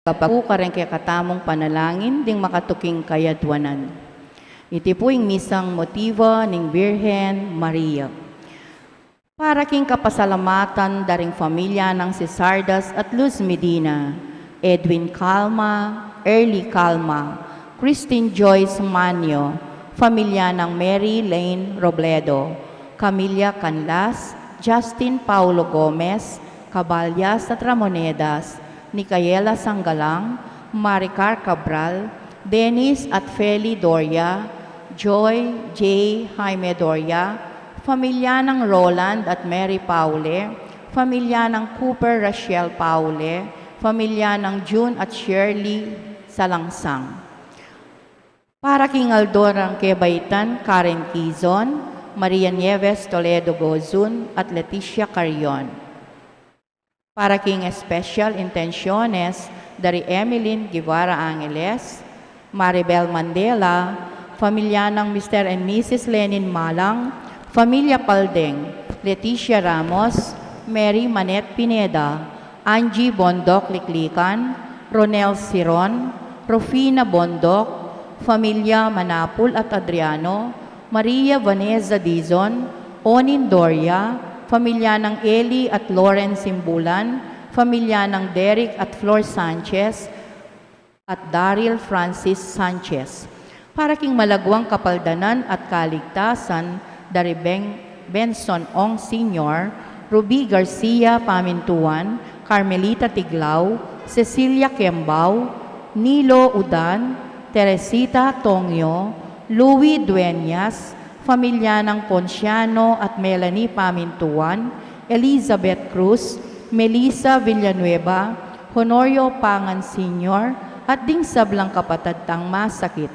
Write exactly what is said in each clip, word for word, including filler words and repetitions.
kapaku kareng kekatamung panalangin ding makatuking kayadwanan. Iti pu ing misang motiba ning Birhen Maria. Para king kapasalamatan da ring familia nang Cesardas at Luz Medina, Edwin Calma, Early Calma, Christine Joyce Manio, familia nang Mary Lane Robledo, Camilla Canlas, Justin Paulo Gomez, Caballas at Ramonedas, Nicaela Sangalang, Maricar Cabral, Dennis at Feli Doria, Joy J. Jaime Doria, familia nang Roland at Mary Paule, familia nang Cooper Rachel Paule, familia nang June at Shirley Salangsang. Para king aldo rang kebaitan, Karen Quizon, Maria Nieves Toledo Gozun, at Leticia Carrion. Para king special intenciones, dari Emeline Guevara Angeles, Maribel Mandela, familia nang Mister and Missus Lenin Malang, familia Paldeng, Leticia Ramos, Mary Manette Pineda, Angie Bondoc Liklikan, Ronel Siron, Rufina Bondoc, familia Manapul at Adriano, Maria Vanessa Dizon, Onin Doria, familia nang Eli at Lawrence Simbulan, familia nang Derek at Flor Sanchez, at Daryl Francis Sanchez. Para king malagwang kapaldanan at kaligtasan, dari Beng-, Benson Ong Senior, Ruby Garcia Pamintuan, Carmelita Tiglao, Cecilia Kembao, Nilo Udan, Teresita Tongyo, Louis Dueñas, familia nang Ponciano at Melanie Pamintuan, Elizabeth Cruz, Melissa Villanueva, Honorio Pangan Senior, at ding sablang kapatad tang masakit.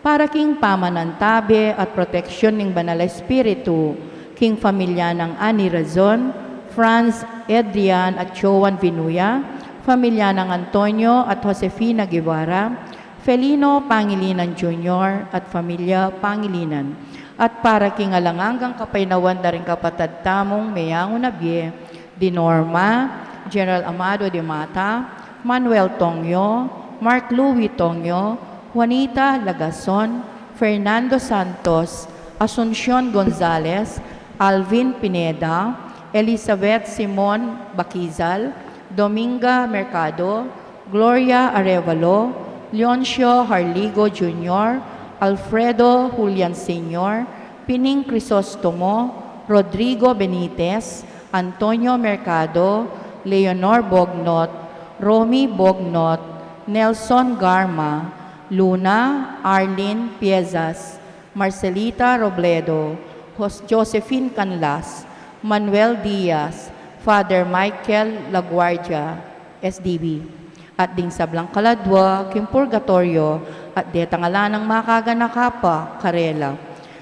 Para king pamanantabe at proteksyon ning Banal a Espiritu, king familia nang Ani Razon, Franz, Adrian at Joan Vinuya, familia nang Antonio at Josefina Guevara, Felino Pangilinan Junior at familia Pangilinan. At para king alang anggang kapaynawan da ring kapatad tamung meyangu na bie, di Norma, General Amado de Mata, Manuel Tongyo, Mark Louis Tongyo, Juanita Lagason, Fernando Santos, Asuncion Gonzalez, Alvin Pineda, Elizabeth Simon Bakizal, Dominga Mercado, Gloria Arevalo, Leoncio Harligo Junior, Alfredo Julian Senior, Pining Crisostomo, Rodrigo Benitez, Antonio Mercado, Leonor Bognot, Romy Bognot, Nelson Garma, Luna Arlene Piezas, Marcelita Robledo, Jos-, Josephine Canlas, Manuel Diaz, Father Michael Laguardia, S D B, at ding sablang kaladwa king purgatoryo, at detang ala nang makaganaka pa karela.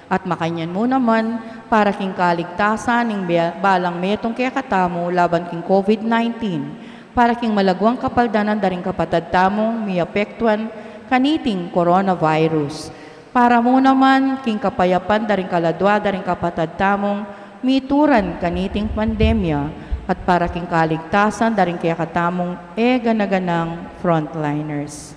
At makanyan mu naman, para king kaligtasan ning be-, balang metung kekatamu laban king COVID nineteen, para king malagwang kapaldanan da ring kapatad tamung miapektuan kaniting coronavirus. Para mu naman king kapayapan da ring kaladwa da ring kapatad tamung mituran kaniting pandemya, at para king kaligtasan da ring kekatamung e gana-ganang frontliners.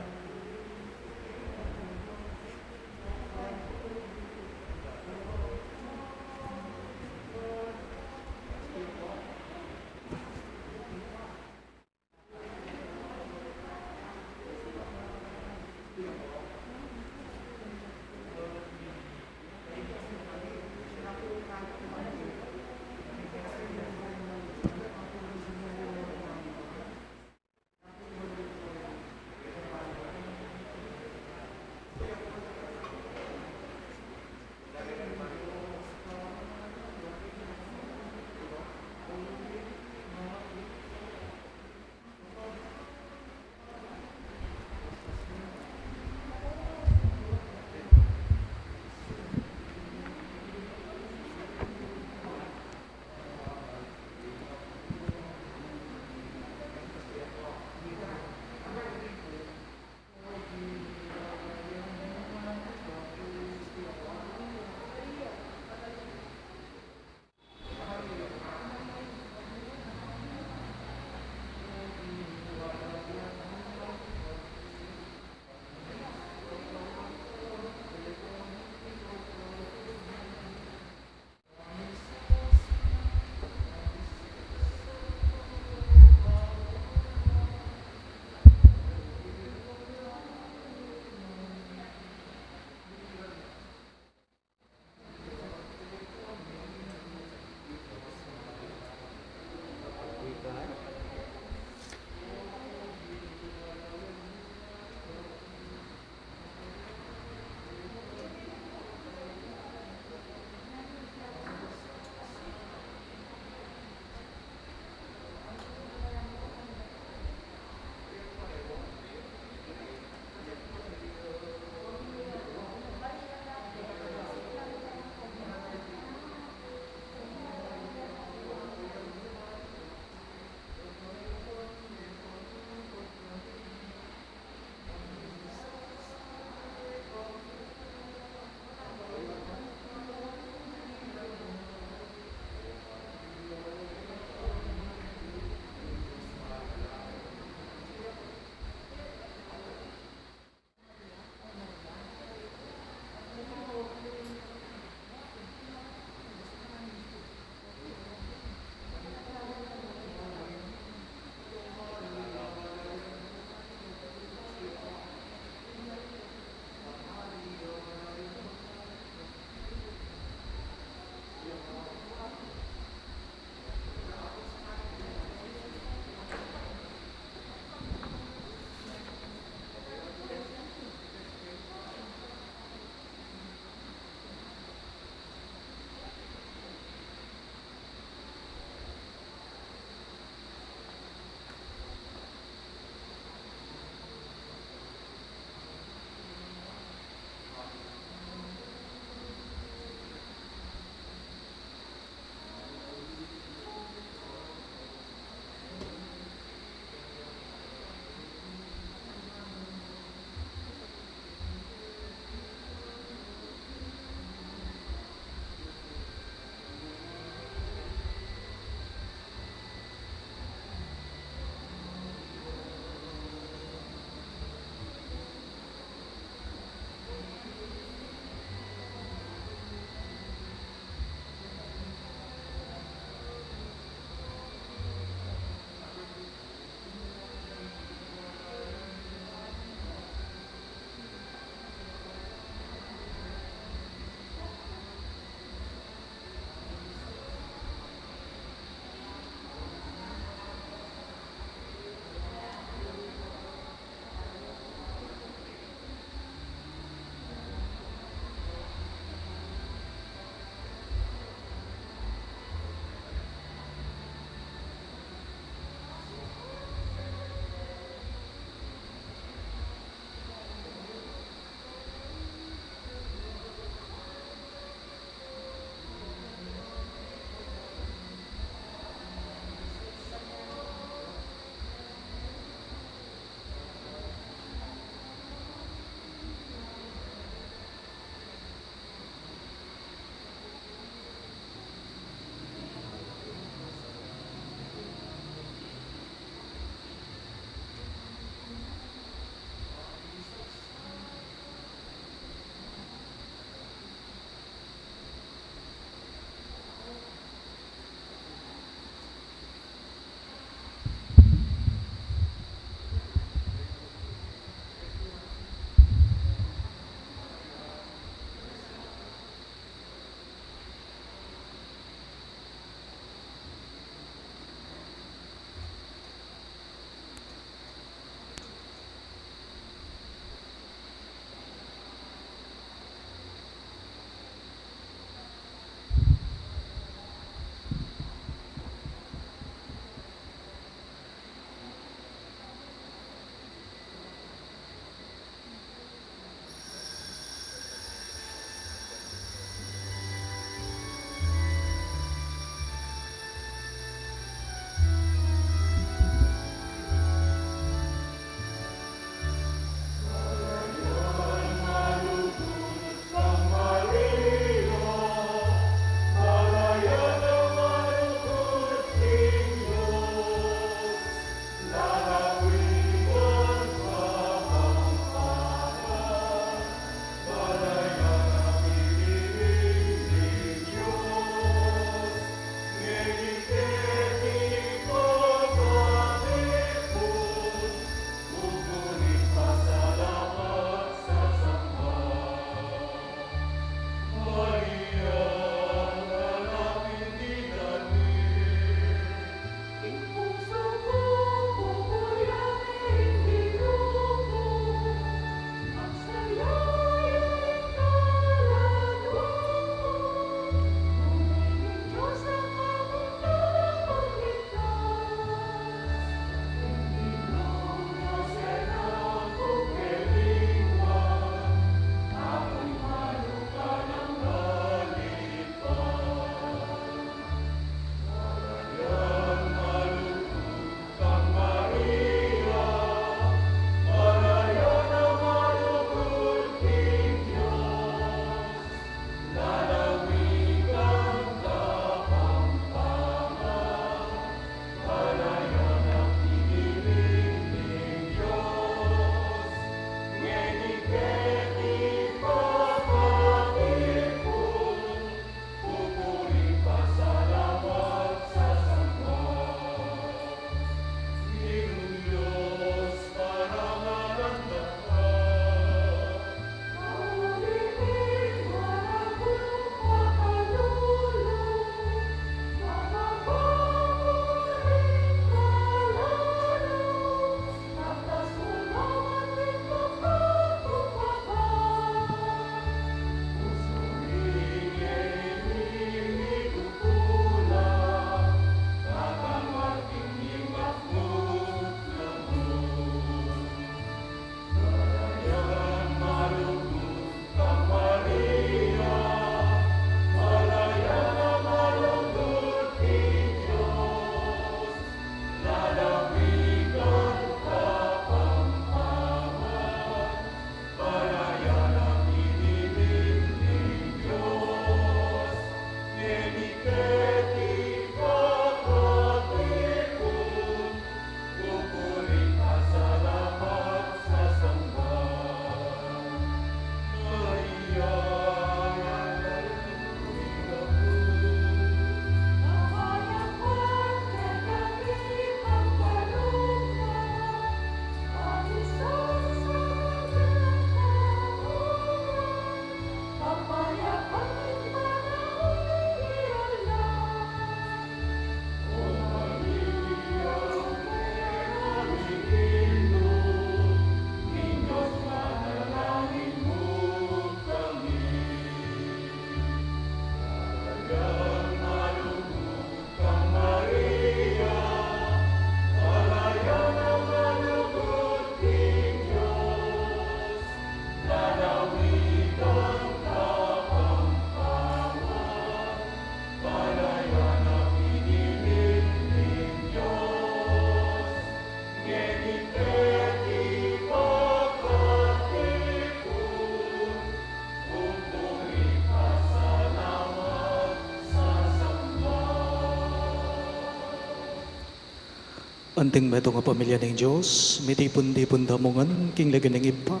Anting metung a pamilya ning Dios, mitipun-tipun tamu ngan king lagyu ning Ibpa,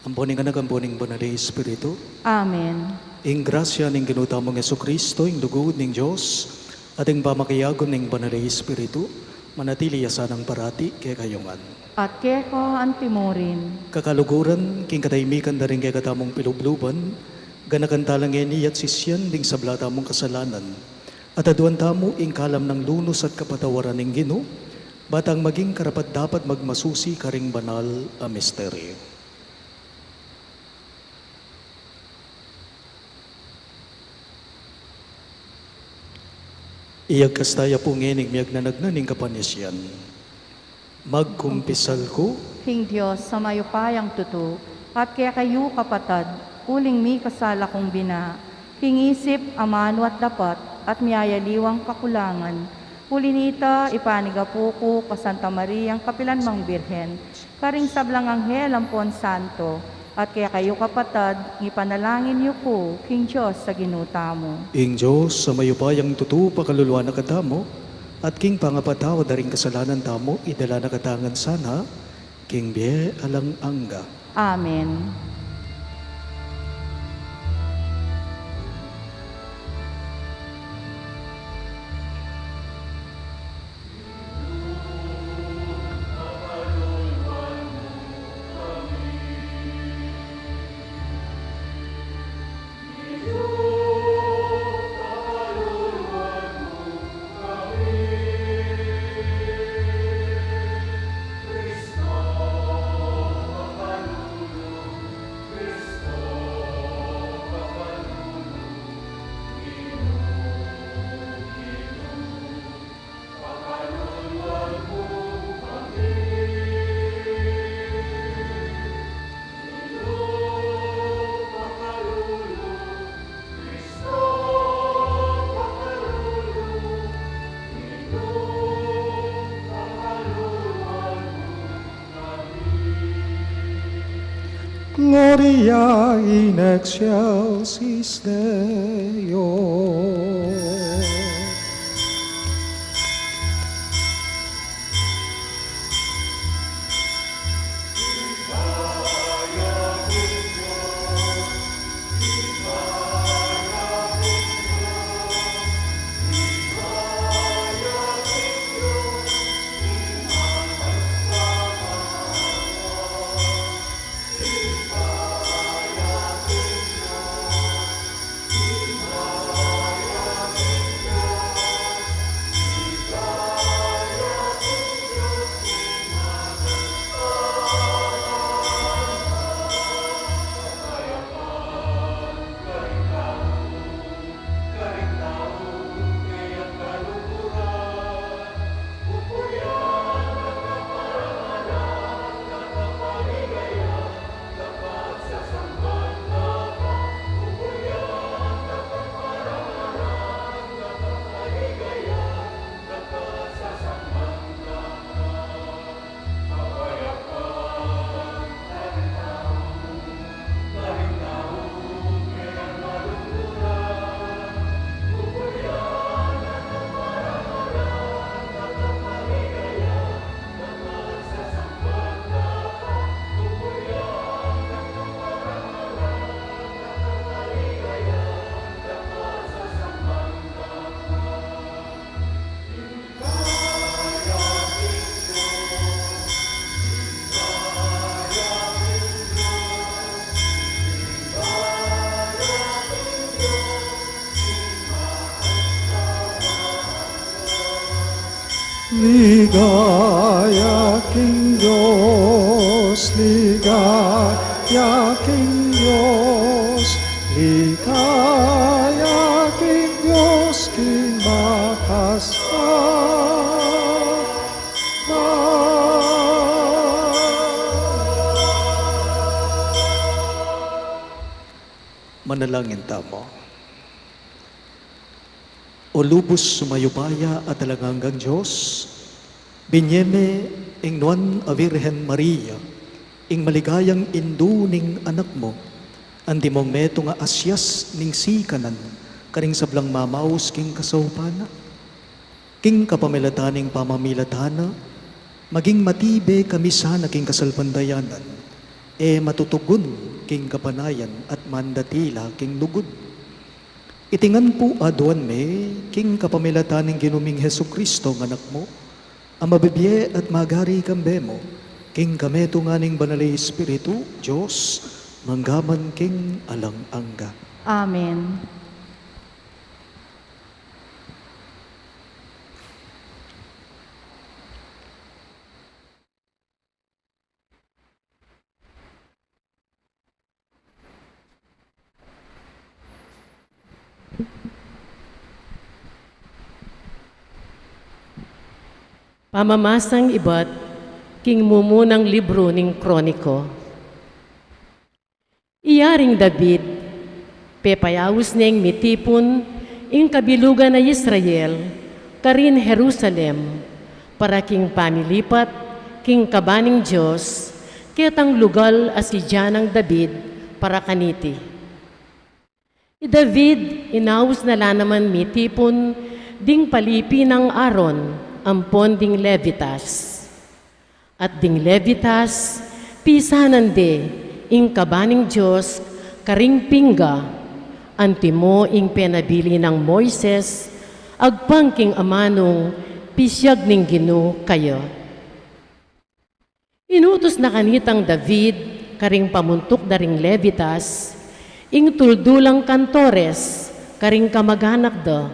ampo ning Anak, ampo ning Banal a Espiritu. Amen. Ing grasya ning Ginu tamung Jesucristo, ing lugud ning Dios, at ing pamakiabe ning Banal a Espiritu, manatili ya sanang parati kekayu ngan. At keka antimurin. Kakaluguran, king katahimikan da ring kekatamung pilubluban, ganakan tala ngeni at sisian ding sabla tamung kasalanan. At aduan tamu ing kalam nang lunus at kapatawaran ning Ginu, batang maging karapat-dapat magmasusi karing banal a misteryo. Iyagkas taya pu ngeni ing miyagnanagnan ning kapanisian. Magkumpisal ku king Dios a mayupayang tutu, at kekayu kapatad, uling mikasala kung bina, king isip, amanu at dapat, at miyayaliwang kakulangan. Uli nita, ipanigapu ku ka Santa Mariang kapilan mang Birhen, karing sablang anghel ampon santo, at kekayu kapatad, ipanalangin yu ku king Dios a Ginu tamu. Ing Dios a mayupayang tutu pakaluluan na katamu, at king pangapatawad da ring kasalanan tamu, idala na katamu ngan sana king bie alang angga. Amen. Gloria in excelsis Deo. Ligaya king Dios, ligaya king Dios, ligaya king Dios, king makasama. Manalangin tamu. O lubus mayupaya at alang anggang Dios, binye me ing Nuan a Virgen Maria, ing maligayang indu ning Anak mu, antimong metung a asias ning sikanan karing sablang mamaus king kasaupan na. King kapamilatan ning pamamilatan na, Maging matibe kami sana king kasalpantayanan, e matutugun king kapanayan at mandatila king lugud. Iti ngan pu aduan mi king kapamilatan ning Ginu ming Jesucristo nga Anak mu, a mabibie at magari kambe mu, king kametungan ning Banal a Espiritu, Dios, mangga man king alang angga. Amen. Pamamasang ibat king mumunang libru ning Kroniko. I Yaring David, pepayaus neng mitipun ing kabilugan a Israel karin Jerusalem, para king pamilipat king kaba ning Dios, ketang lugal a sidya nang David para kaniti. I David, inaus na la naman mitipun ding palipi nang Aaron ampon ding Levitas. At ding Levitas, pisanan de ing kaba ning Dios karing pingga, antimo ing penabili nang Moises, agpang king amanung pisiag ning Ginu kaya. Inutus na kanitang David karing pamuntuk da ring Levitas, ing tuldulang kantores karing kamaganak da,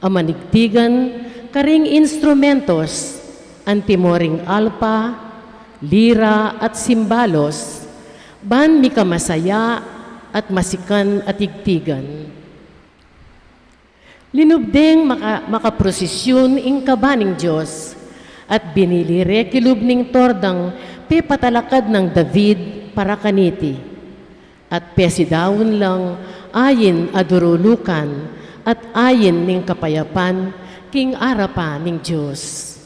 a manigtigan karing instrumentos, antimo ring alpa, lira, at simbalos, ban mikamasaya at masikan a tigtigan. Linub deng maka-, makaprosisyun ing kaba ning Dios, at binili re kilub ning tordang pepatalakad nang David para kaniti, at pesidaun lang ayin a durulukan at ayin ning kapayapan king arapan ning Dios.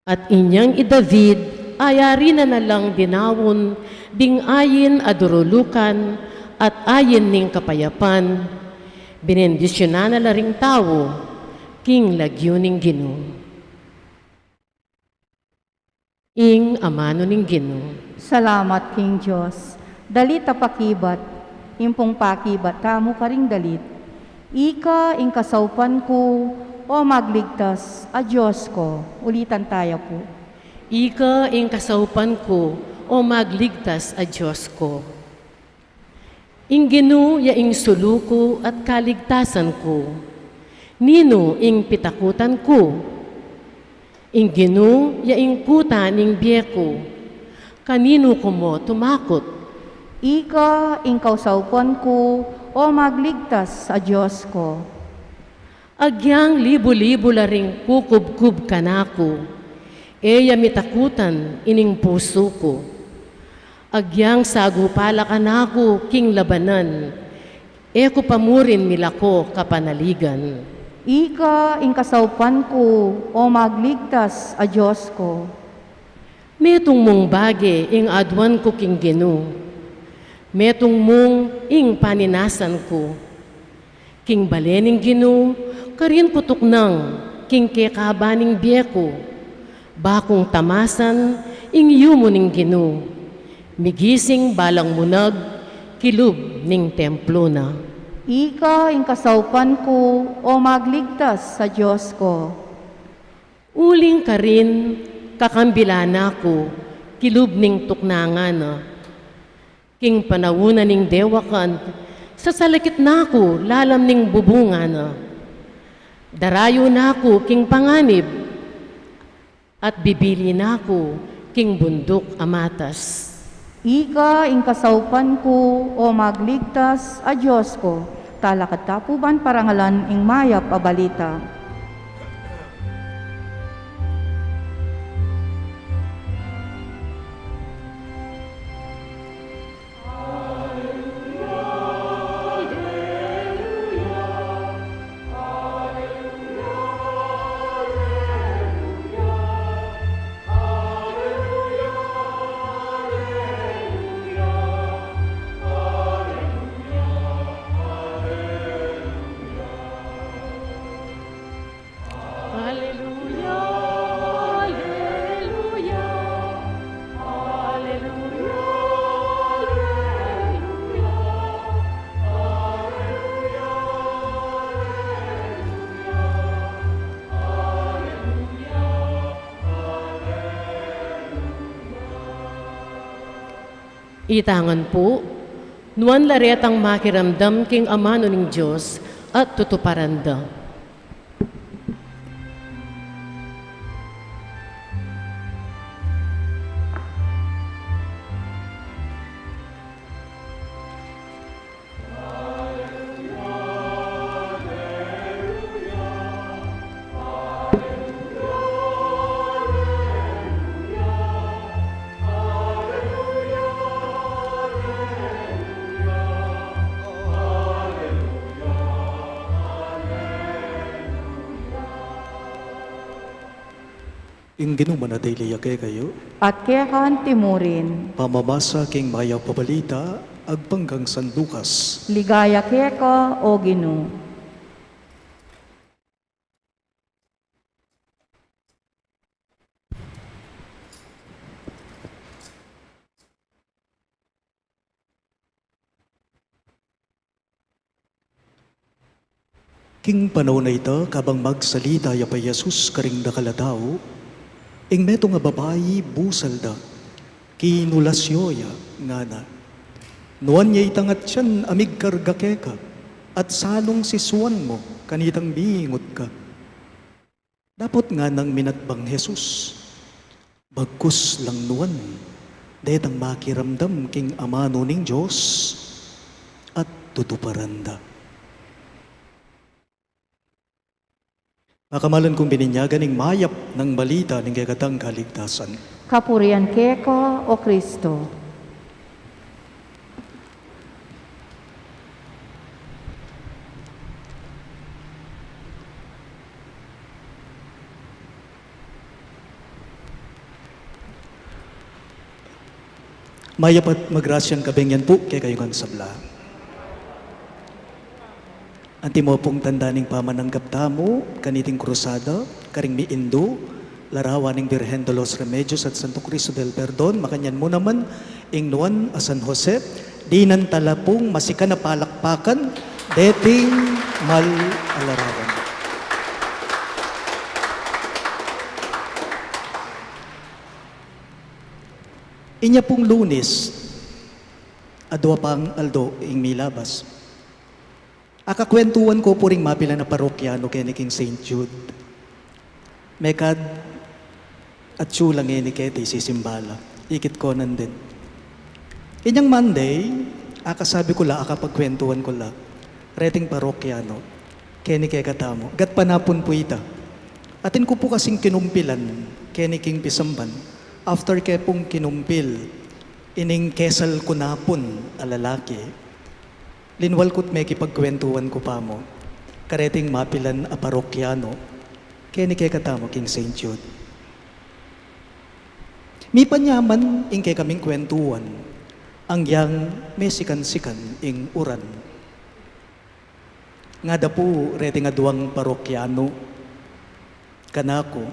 At inyang i David, ayari na na lang dinaun ding ayin a durulukan at ayin ning kapayapan, benendisyunan na la ring tau king lagyu ning Ginu. Ing amanu ning Ginu. Salamat king Dios. Dalit a pakibat. Ing pung pakibat tamu karing dalit. Ika ing kasaupan ku, o magligtas a Dios ko. Ulitan taya pu. Ika ing kasaupan ku, o magligtas a Dios ko. Ing Ginu ya ing sulu ku at kaligtasan ku. Ninu ing pitakutan ku? Ing Ginu ya ing kuta ning bie ku. Kaninu ku mu tumakut? Ika ing kausaupan ku, o magligtas a Dios ko. Agyang libu-libu la ring kukubkub kanaku, e ya mitakutan ining pusu ku. Agyang sagupa la kanaku king labanan, e ku pa murin milako kapanaligan. Ika ing kasaupan ku, o magligtas a Dios ko. Metung mung bage ing aduan ku king Ginu. Metung mung ing paninasan ku. King bale ning Ginu, karin ku tuknang king kekaba ning bie ku. Ba kung tamasan ing yumu ning Ginu. Migising balang munag kilub ning templu na. Ika ing kasaupan ku, o magligtas a Dios ko. Uling karin kakambilan na ku kilub ning tuknangan na. King panaunan ning dewakan, sasalakit na ku lalam ning bubungan na. Darayu na ku king panganib, at bibili na ku king bunduk a matas. Ika ing kasaupan ku, o magligtas a Dios ko. Talakad ta pu ban parangalan ing mayap a balita. Ita ngan pu, nuan la retang makiramdam king amanu ning Dios at tutuparan da. Ing Ginu manatili ya kekayu. At keka antimurin. Pamamasa king Mayap a Balita agpang kang San Lucas. Ligaya keka, O Ginu. King panaun a ita, kabang magsalita ya pa i Jesus karing dakal a tau, ing metung a babai busal da, kinulas yo ya, ngana, "Nuan ya itang atian a migkarga keka, at salung sisuan mu kanitang bingut ka." Dapot nganang minatbang Jesus, "Bagkus lang nuan detang makiramdam king amanu ning Dios at tutuparan da." Pakamalan kung bininyagan ing mayap nang balita ning kekatang kaligtasan. Kapurian keka, O Kristo. Mayap at magrasyang kabengi yan pu kekayu ngan sabla. Antimo pung tanda ning pamananggap tamu kaniting krusada, karing miindu, larawan ning Birhen de los Remedios at Santo Cristo del Perdon, makanyan mu naman ing nuan a San Jose, dinan tala pung masikan a palakpakan deting mal a larawan. Inya pung Lunis, adua pang aldo ing milabas. Akakwentuan ku pu ring mapilan a parokyano keni king Saint Jude. Mekad atyu la ngeni keti, sisimba la. Ikit ko nandin. Inyang Monday, akasabi ku la, akapagkwentuan ku la reting parokyano keni kekatamu. Gatpanapun pu ita. Atin ku pu kasing kinumpilan keni king pisamban. After ke pung kinumpil, ining kesal ku na pun a lalaki, linwal ku't mekipagkwentuan ku pamu kareting mapilan a parokyano keni kekatamu king Saint Jude. Mipanyaman ing kekaming kwentuan, anggiyang mesikan-sikan ing uran. Ngada pu reting aduang parokyano kanaku,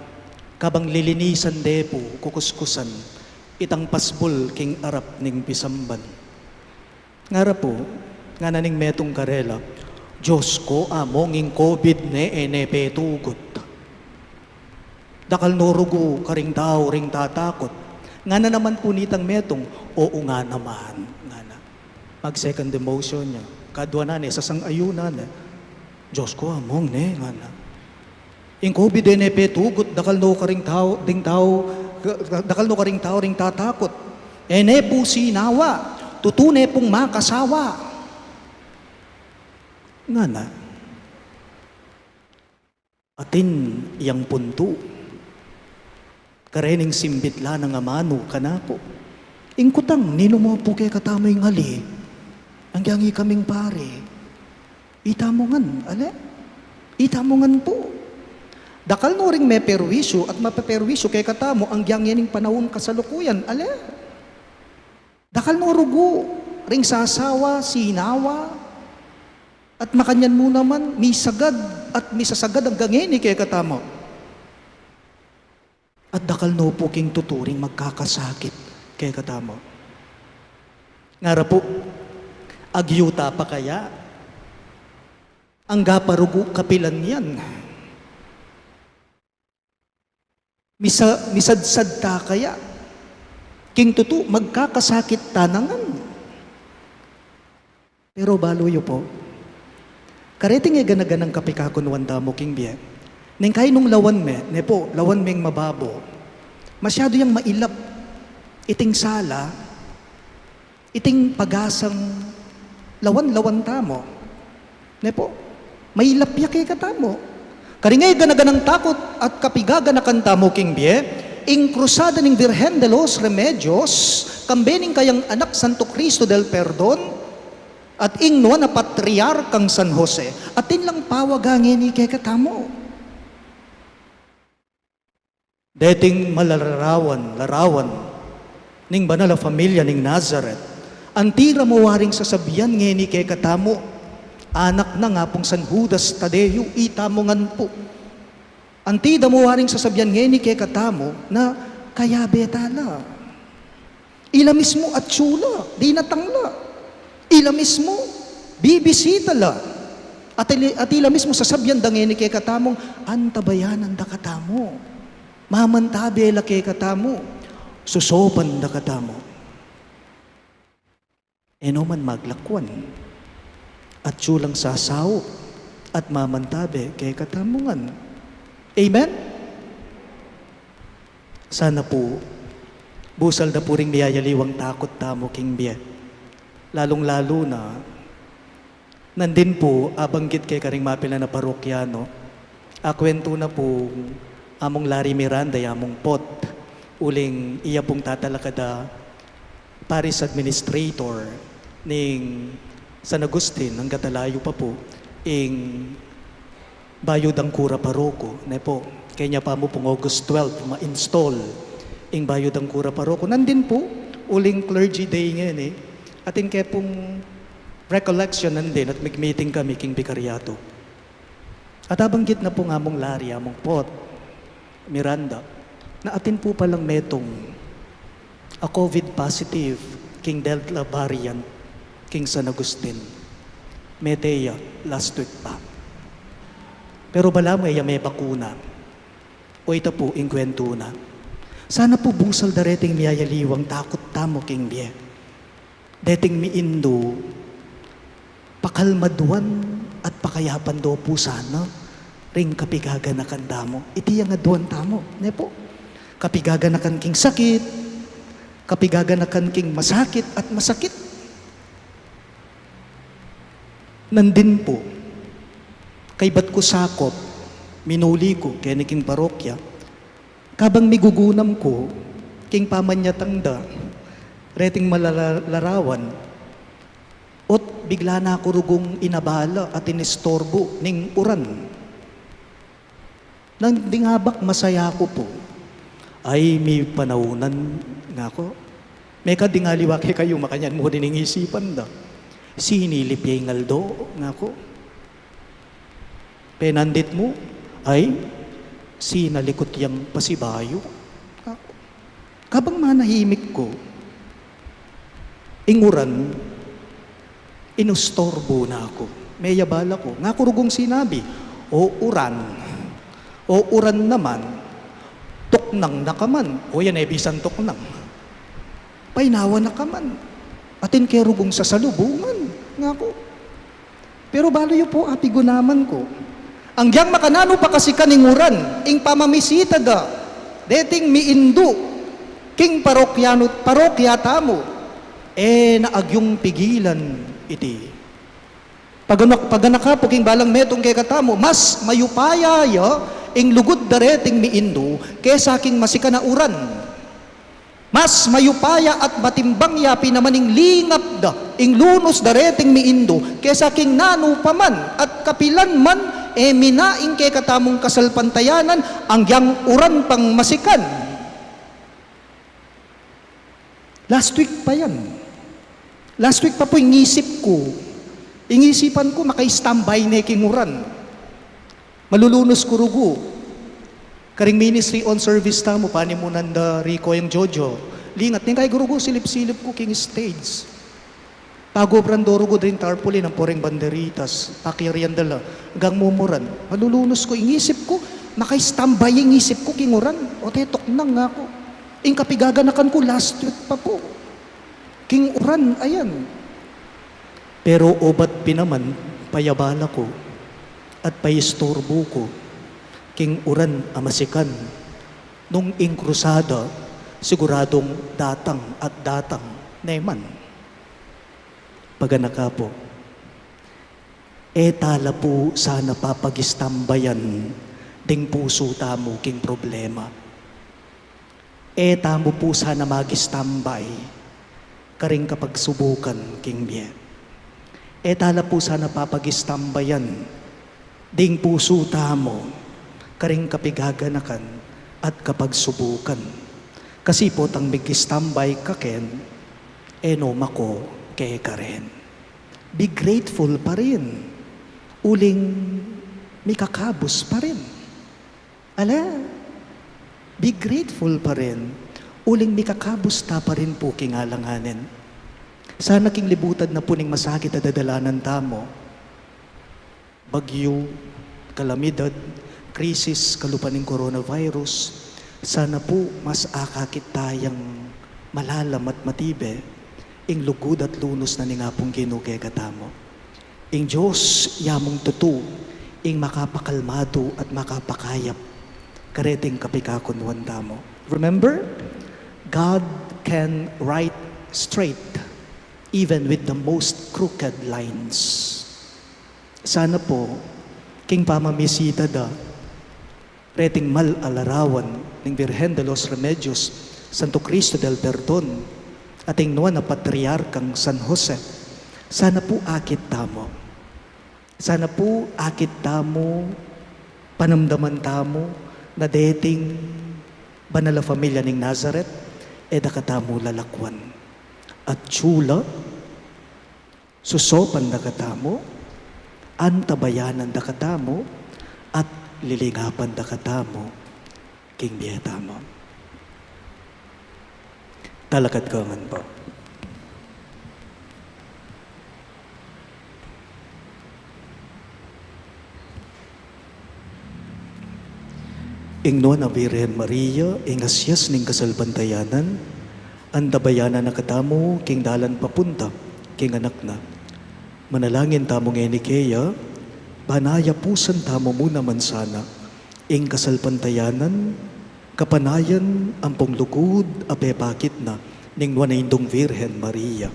kabang lilinisan de pu, kukuskusan itang pasbul king arap ning pisamban. Ngara pu, ngana ning metung karela, "Dios ku, Among, ing COVID ne, e ne petugut. Dakal no rugu karing tau ring tatakut." Ngana naman pu nitang metung, "Oo nga naman," ngana. Mag-second emotion ya. Kadua na ne, sasang-ayunan ne. "Dios ku, Among, ne," ngana. "Ing COVID e ne petugut, dakal no karing tau, ding tau, dakal no karing tau ring tatakut. E ne pu sinawa, tutu ne pung makasawa," ngana. Atin yang puntu. Karening simbit la nang amanu kanaku, "Ing kutang, ninu mu pu kekatamu ing ali? Anggiyang ikaming pari, ita mu ngan, ale? Ita mu ngan pu. Dakal no ring meperwisyu at mapeperwisyu kekatamu anggiyang yening panaun kasalukuyan, ale? Dakal no rugu ring sasawa, sinawa, at makanyan mu naman, misagad at misasagad anggang ngeni kekatamu. At dakal no pu king tutu ring magkakasakit kekatamu." Ngara pu, "Agyuta pa kaya? Angga pa rugu kapilan yan? Misa-, misadsad ta kaya? King tutu, magkakasakit ta na ngan. Pero balu yu pu, kareting e gana-ganang kapikakunuan tamu king bie, neng kainu lawan me, ne pu, lawan meng mababo, masyadu yang mailap iting sala, iting pagasang lawan-lawan tamu. Ne pu, mailap ya kekatamu. Karing e gana-ganang takut at kapigaganakan tamu king bie, ing Krusada ning Virgen de los Remedios, kambe ning kayang anak Santo Cristo del Perdon, at ing nuan a patriarkang San Jose, atin lang pawaga ngeni kekatamu. Deting malalarawan-larawan ning banal a familia ning Nazaret, anti da mu waring sasabian ngeni kekatamu, anak na nga pung San Judas Tadeo itamu ngan pu. Anti da mu waring sasabian ngeni kekatamu na kayabe ta la. Ila mismu atsu la, dinatang la. Ila mismu bibisita la. At ili-, at ila mismu sasabian da ngeni kekatamung, antabayanan da katamu. Mamantabe la kekatamu. Susopan da katamu. E no man maglakwan. Atsu lang sasaup at mamantabe kekatamu ngan. Amen? Sana pu, busal da pu ring miyayaliwang takut tamu king bie. Lalung-lalu na, nandin pu, abanggit ke karing mapilan a parokyano, akuwentu na pu Among Larry Miranda, ya mung pot, uling iya pung tatalakad a parish administrator ning San Agustin, angga talayu pa pu ing bayu dang kura paroko, ne pu. Kenya pa mu pung August twelve, ma-install ing bayu dang kura paroko. Nandin pu, uling clergy day ngeni, atin ke pung recollection nandin at mig-meeting kami king bikaryatu. At abanggit na pung Among Larry, Among Pot Miranda, na atin pu palang metung a COVID positive king Delta variant king San Agustin. Mete ya last week pa. Pero balamu e ya mebakuna. O ita pu ing kwentu na. Sana pu busal da reting miyayaliwang takut tamu king bie. Deting miindu, pakalmaduan at pakayapan do pu sana ring kapigaganakan tamu. Iti yang aduan tamu, ne pu? Kapigaganakan king sakit, kapigaganakan king masakit at masakit. Nandin pu, kaybat ku sakop, minuli ku keni king parokya, kabang migugunam ku king pamanyatang da reting malalalarawan, ot bigla na ku rugung inabala at inistorbu ning uran. Nandin abak masaya ku pu. Ay, mipanaunan, ngaku. Mekad ding aliwa kekayu, makanyan mu ding isipan da. Sinilip ya ing aldo, ngaku. Penandit mu, ay, sinalikut yang pasibayu. Kabang manahimik ku, ing uran, inustorbu na ku. Meyabala ku. Ngaku rugung sinabi, "O uran, o uran naman, tuknang na ka man." O yan, e bisan tuknang. Painawa na ka man. Atin ke rugung sasalubungan, ngaku. Pero balu yu pu, apigunaman ku. Anggiyang makananu pa kasi kaning uran, ing pamamisita da deting miindu king parokya nu, parokya tamu, e na agyung pigilan iti. Paganak, paganaka pu king balang metung kekatamu, mas mayupaya ya ing lugud da reting miindu kesa king masikan a uran. Mas mayupaya at matimbang ya pin naman ing lingap da, ing lunus da reting miindu, kesa king nanu pa man at kapilan man, e mina ing kekatamung kasalpantayanan, anggiyang uran pang masikan. Last week pa yan. Last week pa pu, ing isip ku, ing isipan ku, makaistambay ne king uran. Malulunus ku rugu. Karing ministry on service tamu, panimunan da Rico yang Jojo. Lingat, neng kayag rugu, silip-silip ku king stage. Pagobran do rugu dring tarpaulin ampong banderitas, pakyarian da la, gang mumuran. Malulunus ku, ing isip ku, makaistambay ing isip ku king uran. O te, tuknang, ngaku. Ing kapigaganakan ku last week pa pu. King uran, ayan. Pero obat pin naman, payabala ku at paisturbu ku king uran a masikan, nung ing krusada siguradung datang at datang ne man. Paganaka pu, e ta la pu sana papagistambayan ding pusu tamu king problema. E tamu pu sana magistambay karing kapagsubukan king bie. E ta la pu sana papagistambayan ding pusu tamu karing kapigaganakan at kapagsubukan. Kasi potang migistambay ka ken, e no mako keka rin. Be grateful pa rin, uling mikakabus pa rin. Ala, be grateful pa rin, uling mikakabus ta pa rin pu king alanganin. Sana king libutan na pu ning masakit a dadalanan tamu, bagyu, kalamidad, krisis, kalupa ning coronavirus, sana pu mas akakit tayang malalam at matibe ing lugud at lunus na ning Apung Ginu kekatamu. Ing Dios ya mung tutu ing makapakalmadu at makapakayap kareting kapikakunwan tamu. Remember, God can right straight even with the most crooked lines. Sana pu, king pamamisita da reting mal a larawan ning Virgen de los Remedios, Santo Cristo del Perdon, at ing nuan a Patriarkang San Jose, sana pu akit tamu. Sana pu akit tamu, panamdaman tamu na deting banal a familia ning Nazaret e dakatamu lalakwan. Atiu la, susopan dakatamu, antabayanan dakatamu, at lilingapan dakatamu king bie tamu. Talakad ka ngan pu. Ing nuan a Virgen Maria, ing asias ning kasalpantayanan, antabayanan na katamu king dalan papunta king anak na. Manalangin tamu ngeni keya, ban ayapusan tamu mu naman sana ing kasalpantayanan, kapanayan ampong lugud a pepakit na ning nuan a Indung Virgen Maria.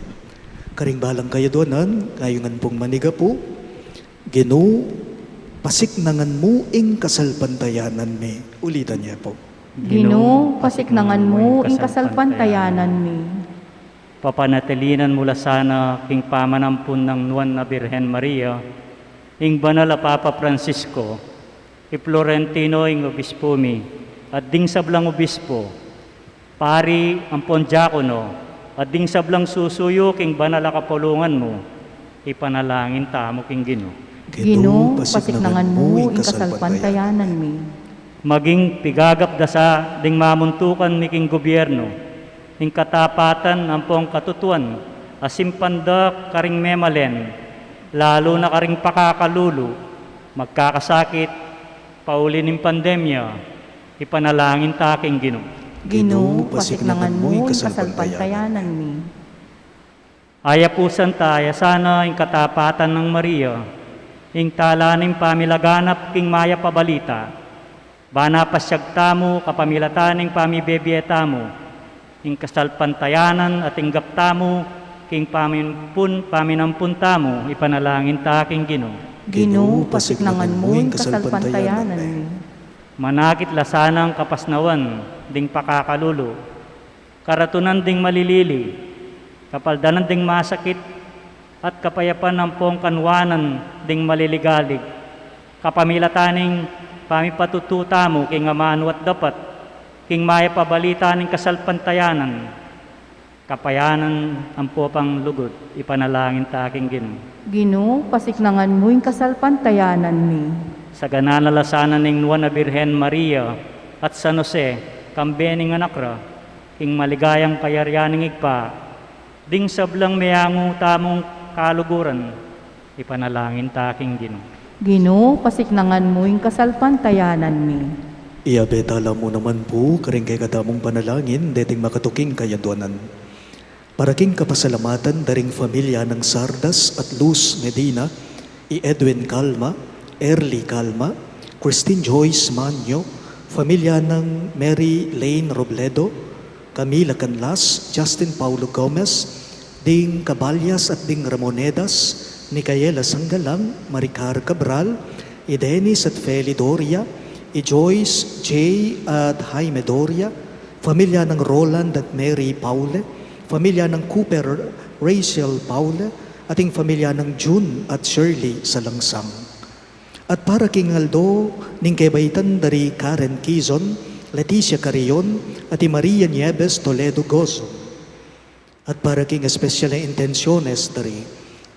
Karing balang kayaduanan, ngayungan pung manigapu, Ginu, pasiknangan mu ing kasalpantayanan mi. Ulitan ye pu. Ginu, pasiknangan mu ing kasalpantayanan mi. Papanatilinan mu la sana king pamanampun nang nuan a Birhen Maria, ing banal a Papa Francisco, i Florentino ing obispu mi, at ding sablang obispo, pari ampon diakono, at ding sablang susuyu king banal a kapulungan mu, ipanalangin tamu king Ginu. Ginu, pasiknangan mu ing kasalpantayanan mi. Maging pigagap da sa ding mamuntukan mi king gobyernu, ing katapatan ampong katutuan a simpan da karing memalen, lalu na karing pakakalulu, magkakasakit, pauli ning pandemya, ipanalangin ta king Ginu. Ginu, pasiknangan mu ing kasalpantayanan mi. Ayapusan ta ya sana ing katapatan nang Maria, ing tala ning pamilaganap king mayap a balita, ban apasyag tamu kapamilatan ning pamibebie tamu, ing kasalpantayanan a tinggap tamu king paminpun, paminampun tamu, ipanalangin ta king Ginu. Ginu, pasiknangan mu ing kasalpantayanan mi. Manakit la sanang kapasnawan ding pakakalulu, karatunan ding malilili, kapaldanan ding masakit, at kapayapan ampong kanuanan ding maliligalig, kapamilatan ning pamipatutu tamu king amanu at dapat, king mayap a balita ning kasalpantayanan, kapayanan ampo pang lugud, ipanalangin ta king Ginu. Ginu, pasiknangan mu ing kasalpantayanan mi. Sagana na la sana ning nuan a Birhen Maria at San Jose, kambe ning anak ra, king maligayang kayarian ning Ibpa, ding sablang meangu tamung kaluguran, ipanalangin ta king Ginu. Ginu, pasiknangan mu ing kasalpantayanan mi. Iyabe tala mu naman pu karing kekatamung panalangin deting makatuking kayadwanan. Para king kapasalamatan da ring familia nang Sardas at Luz Medina, i Edwin Calma, Early Calma, Christine Joyce Manyo, familia nang Mary Lane Robledo, Camila Canlas, Justin Paulo Gomez, ding Caballas at ding Ramonedas, Micaela Sangalang, Maricar Cabral, i Dennis at Feli Doria, i Joyce J. at Jaime Doria, familia nang Roland at Mary Paule, familia nang Cooper Rachel Paule, at ing familia nang June at Shirley Salangsang. At para king aldo ning kebaitan da ri Karen Quizon, Leticia Carrion, at i Maria Nieves Toledo Gozo. At para king espesyal a intensiones da ri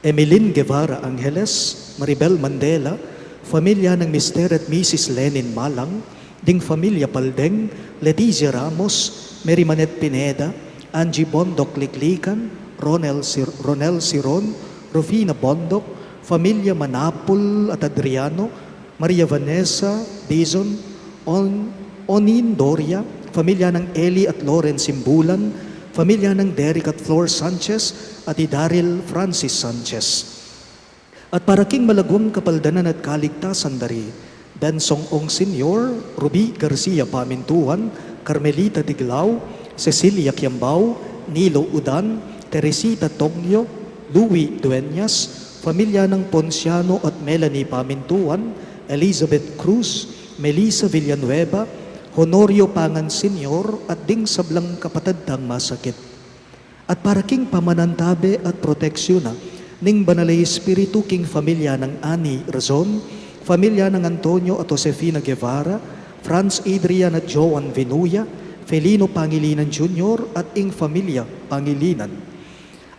Emeline Guevara Angeles, Maribel Mandela, familia nang Mister at Missus Lenin Malang, ding familia Paldeng, Letizia Ramos, Mary Manette Pineda, Angie Bondoc Liklikan, Ronel Sir-, Ronel Siron, Rufina Bondoc, familia Manapul at Adriano, Maria Vanessa Dizon, On-, Onin Doria, familia nang Eli at Lawrence Simbulan, familia nang Derek at Flor Sanchez, at i Daryl Francis Sanchez. At para king malagwang kapaldanan at kaligtasan da ri Bensong Ong Senior, Ruby Garcia Pamintuan, Carmelita Tiglao, Cecilia Kiambao, Nilo Udan, Teresita Tongyo, Louie Dueñas, familia nang Ponciano at Melanie Pamintuan, Elizabeth Cruz, Melissa Villanueva, Honorio Pangan Senior, at ding sablang kapatad tang masakit. At para king pamanantabe at proteksiun na ning Banal a Espiritu king familia nang Annie Razon, familia nang Antonio at Josefina Guevara, Franz Adrian at Joan Vinuya, Felino Pangilinan Junior at ing familia Pangilinan.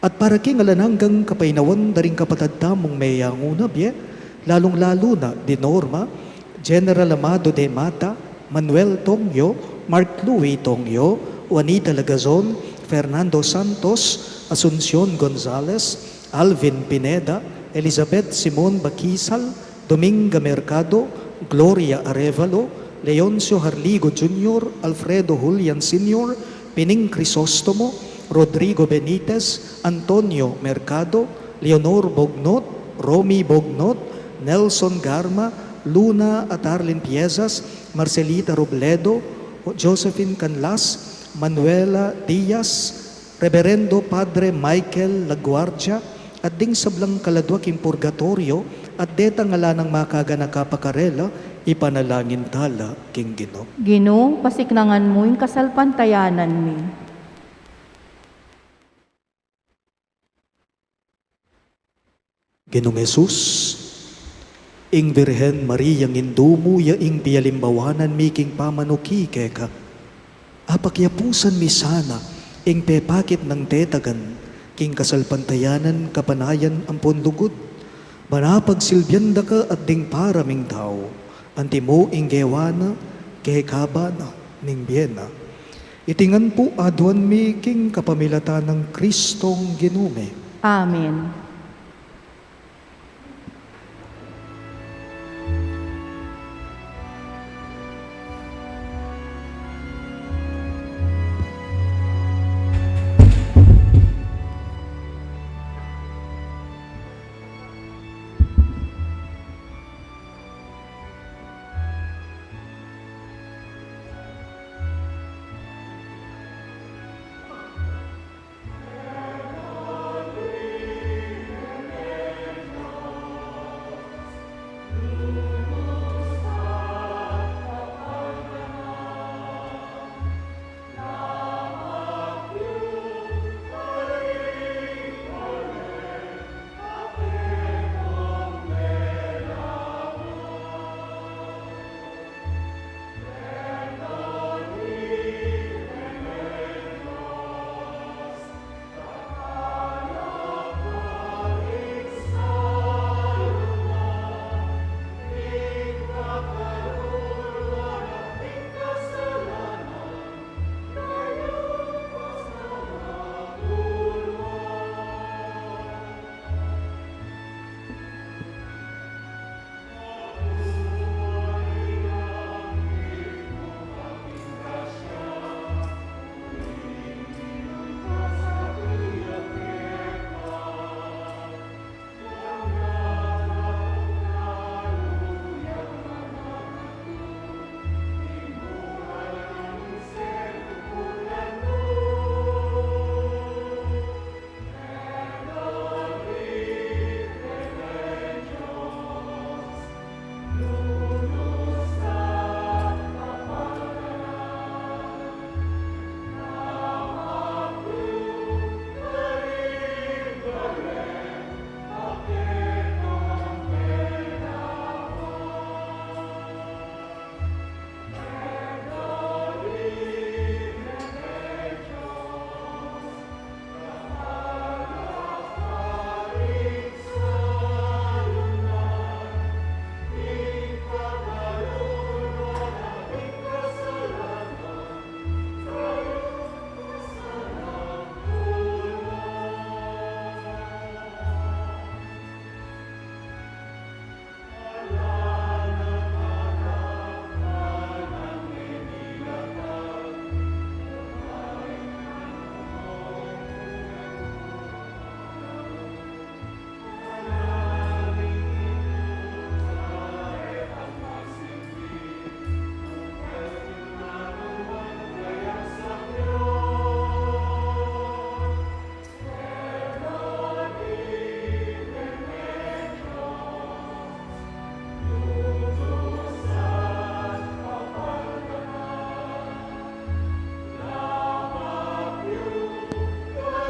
At para king alang anggang kapainawan da ring kapatad tamung meyangu na bie, lalung-lalu na di Norma, General Amado de Mata, Manuel Tongyo, Mark Louis Tongyo, Juanita Lagazon, Fernando Santos, Asuncion Gonzalez, Alvin Pineda, Elizabeth Simon Bakisal, Dominga Mercado, Gloria Arevalo, Leoncio Harligo Junior, Alfredo Julian Senior, Pining Crisostomo, Rodrigo Benitez, Antonio Mercado, Leonor Bognot, Romy Bognot, Nelson Garma, Luna at Arlene Piezas, Marcelita Robledo, Josephine Canlas, Manuela Diaz, Reberendo Padre Michael Laguardia, at ding sablang kaladwa king purgatoryo, at detang ala nang makaganaka pa karela, ipanalangin tala king Ginu. Ginu, pasiknangan mu ing kasalpantayanan mi. Ginung Jesus, ing Virgen Maria, ing Indu mu, ya ing pialimbawanan mi king pamanuki keka. Apakyapusan mi sana ing pepakit nang tetagan king kasalpantayanan, kapanayan ampon lugud, ban apagsilbian da ka at ding para ming tau, antimo ing gewa na, kekaba na, ning bie na. Iti ngan pu aduan mi king kapamilatan nang Kristong Ginu mi. Amen.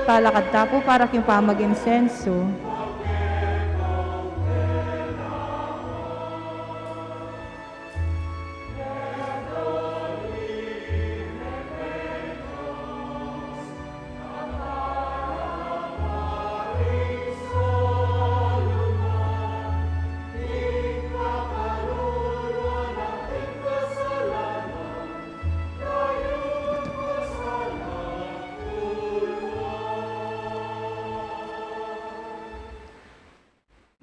Talakad ta pu para king pamag-insenso.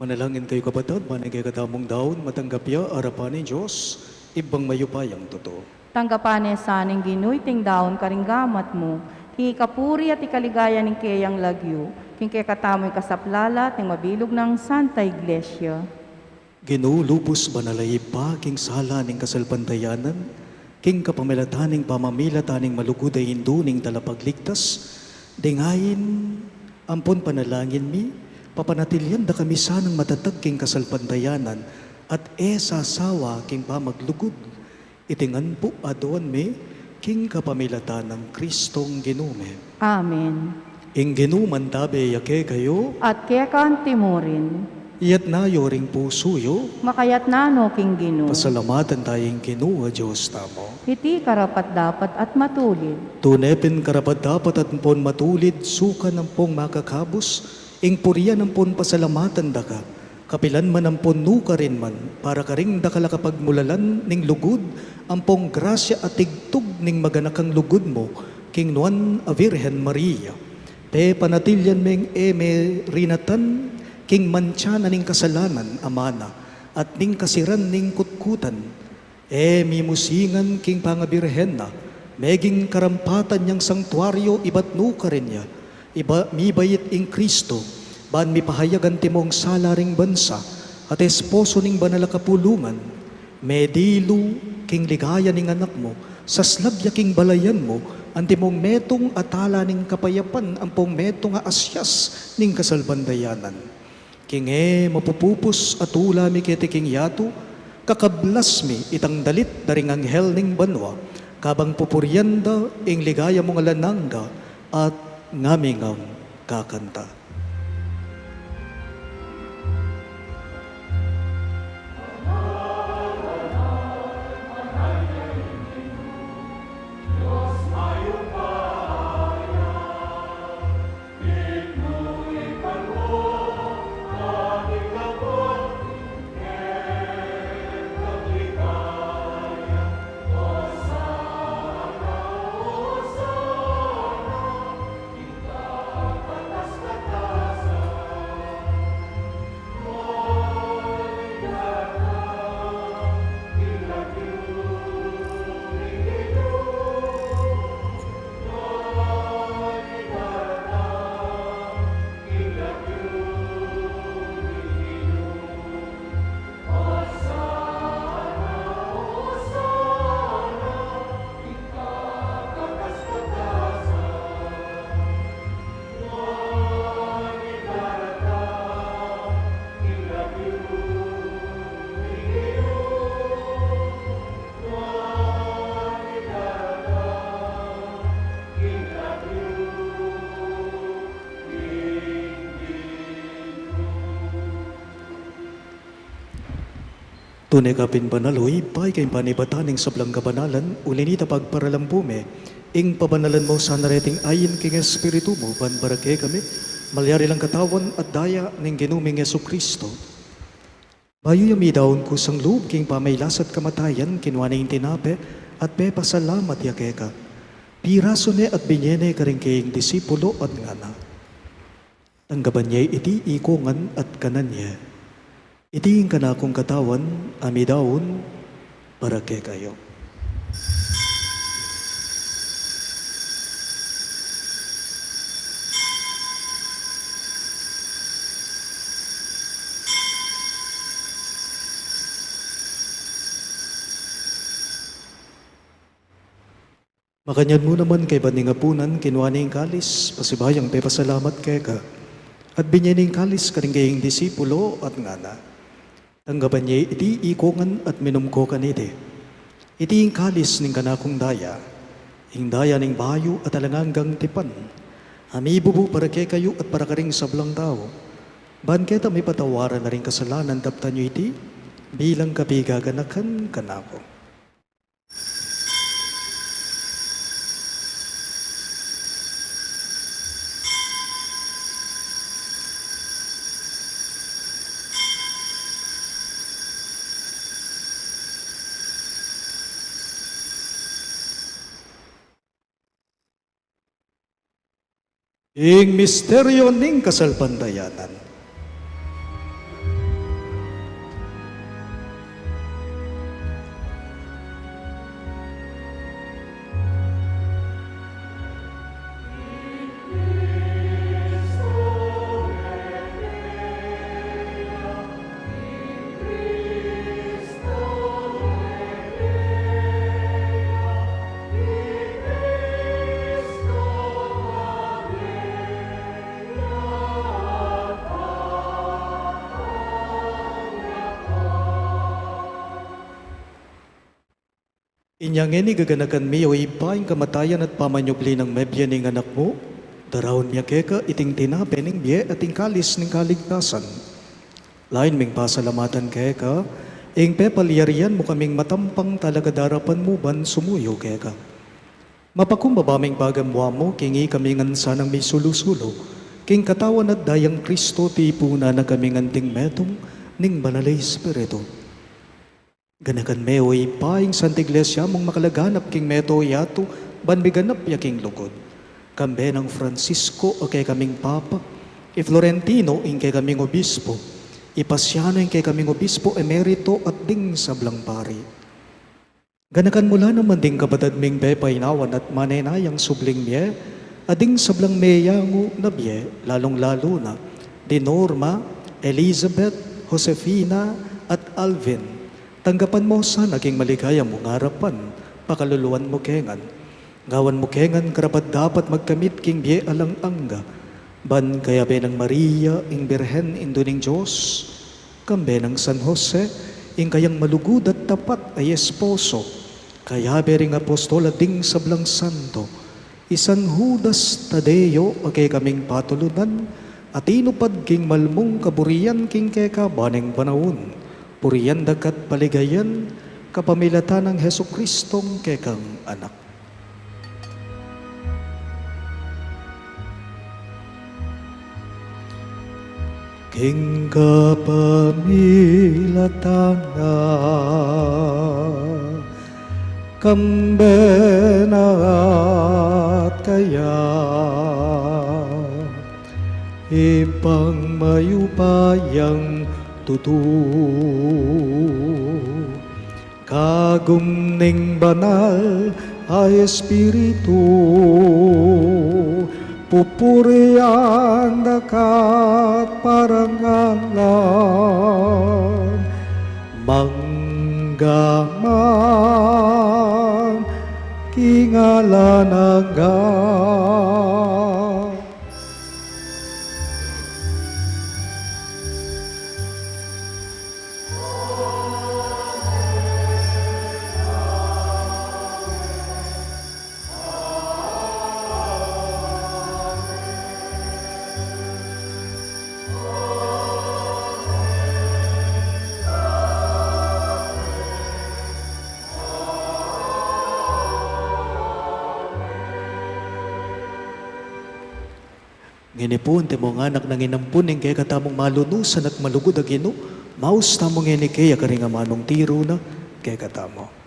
Manalangin kayu, kapatad, ban ing kekatamung daun matanggap ya arapan ning Dios, Ibpang mayupayang tutu. Tanggapan ne sa ning Ginu iting daun karing gamat mu, king ikapuri at ikaligaya ning keyang lagyu, king kekatamung ikasaplala at ning mabilug nang Santa Iglesia. Ginu, lubus banal a Ibpa, king sala ning kasalpantayanan, king kapamilatan ning pamamilatan ning malugud a Indu ning Talapagligtas, dingayin ampon panalangin mi, papanatilian da kami sanang matatag king kasalpantayanan at e sasawa king pamaglugud. Iti ngan pu aduan mi king kapamilatan nang Kristong Ginu mi. Amen. Ing Ginu mantabe ya kekayu. At keka antimurin. Iyatas yu ring pusu yu. Makayatas no king Ginu. Pasalamatan taya ing Ginu a Dios tamu. Iti karapat-dapat at matulid. Tune pin karapat-dapat at ampon matulid, sukan ampong makakabus, ing purian ampon pasalamatan da ka, kapilan man ampon nukarin man, para karing dakal a kapagmulalan ning lugud, ampong grasya at tigtug ning maganakang lugud mu, king Nuan a Virgen Maria. Pepanatilian meng e merinatan king mantsa na ning kasalanan a mana, at ning kasiran ning kutkutan. E mimusingan king pangabirhen na, meging karampatan yang sangtuaryo ibat nukarin ya, iba mibait ing Kristo, ban mipahayag antimong sala ring bansa, at esposo ning banal a kapulungan, medilu king ligaya ning anak mu, saslab ya king balayan mu, antimong metung a tala ning kapayapan ampong metung a asyas ning kasalpantayanan. King e mapupupus a tula mi keti king yatu, kakablas mi itang dalit da ring anghel ning banua, kabang pupurian da ing ligaya mung alang angga, at ngami ngang kakanta. Tune ka pin banal, o Ibpa, ika ing panibatan ning sablang kabanalan, uli na nita pagparalan pu mi ing pabanalan mu sana reting ain king Espiritu mu, ban para kekami malyari lang katawan at daya ning Ginu ming Jesucristo. Bayu ya midaun kusang lub king pamailas at kamatayan, kinua ne ing tinape at pepasalamat ya keka, pirasu ne at binye ne karing keyang disipulo at ngana: Tanggapan ye iti ikongan at kanan ye. Iti ing kanakung katawan a midaun para kekayu. Makanyan mu naman kaybat ning apunan, kinua ne ing kalis, pasibayung pepasalamat keka, at binye ne ing kalis karing keyang disipulo at ngana: Tanggapan ye iti ikongan at minum ko kaniti. Iti ing kalis ning kanakung daya, ing daya ning bayu at alang anggang tipan, Amibubu para kekayu at para karing sablang tau, ban keta mipatawaran na ring kasalanan. Daptan yu iti bilang kapigaganakan kanaku. Ing misteryo ning kasalpantayanan. Inya ngeni gaganakan mi, o Ibpa, ing kamatayan at pamanyubli nang mebie ning Anak mu, daraun mi keka iting tinape ning bie at ing kalis ning kaligtasan. Lain ming pasalamatan keka ing pepalyarian mu kaming matampang talakad king arapan mu ban sumuyu keka. Mapakumbaba ming pagamua mu king ikami ngan sanang misulu-sulu king katawan at dayang Kristo, tipunan na kaming anting metung ning Banal a Espiritu. Ganakan me, o Ibpa, ing Santa Iglesia mung makalaganap king mabilug a yatu, ban miganap ya king lugud. Kambe nang Francisco a kekaming Papa, i Florentino ing kekaming Obispo, i Paciano ing kekaming Obispo Emerito at ding sablang pari. Ganakan mu la naman ding kapatad ming pepainawan at manenayang subling mie, at ding sablang meyangu na bie, lalung-lalu na di Norma, Elizabeth, Josefina, at Alvin. Tanggapan mu sana king maligaya mung arapan, pakaluluan mu ke ngan. Gawan mu ke ngan karapat-dapat magkamit king bie alang angga, ban kayabe nang Maria, ing Birhen, Indu ning Dios, kambe nang San Jose, ing kayang malugud at tapat a esposo, kayabe ring apostol at ding sablang santo, i San Judas Tadeo a kekaming patulunan, a tinupad king malmung kaburian king kekaban ning panaun, purian da ka at paligayan, kapamilatan nang Jesucristong kekang Anak. King kapamilatan na, kambe na at kaya, Ibpang mayupayang tutu, kagum ning Banal a Espiritu, pupurian da ka at parangalan, mangga man king alang angga. Ngeni pu, antimo ngan nang inampun ning kekatamung malunusan at malugud a Ginu, maus tamu ngeni keya karing amanung tiru na kekatamu.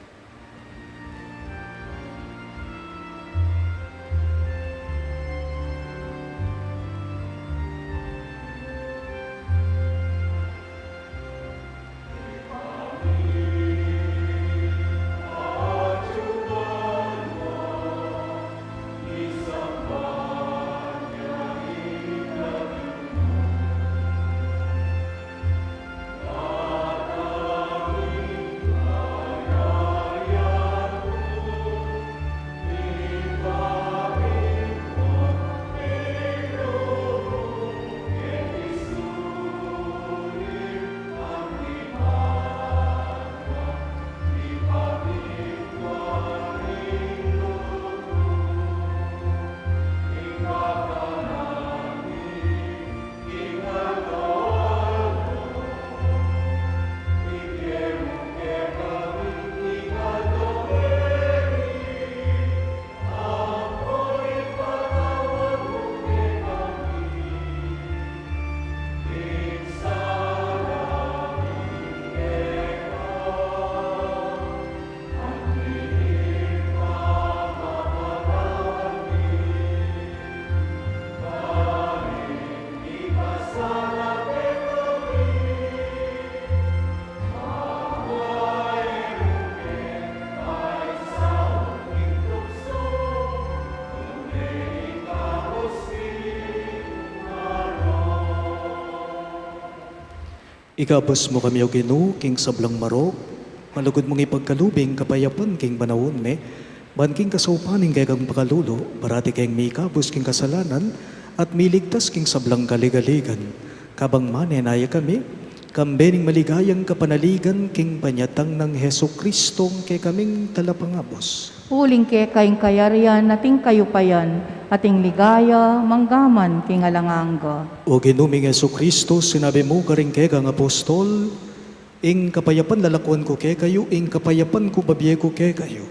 Ikabus mu kami, O Ginu, king sablang marok, malugud mung ipagkalub ing kapayapan king panaun mi, ban king kasaupan ning kekang pakalulu, parati keng mikabus king kasalanan, at miligtas king sablang kaligaligan. Kabang manenaya kami, kambe ning maligayang kapanaligan king panyatang nang Jesucristo, kekaming talapangabus. Uling keka ing kayarian at ing kayupayan, at ing ligaya, manggaman king alang angga. O Ginu ming Jesucristo, sinabi mu karing kekang apostol, ing kapayapan lalakwan ku kekayu, ing kapayapan ku babie ku kekayu.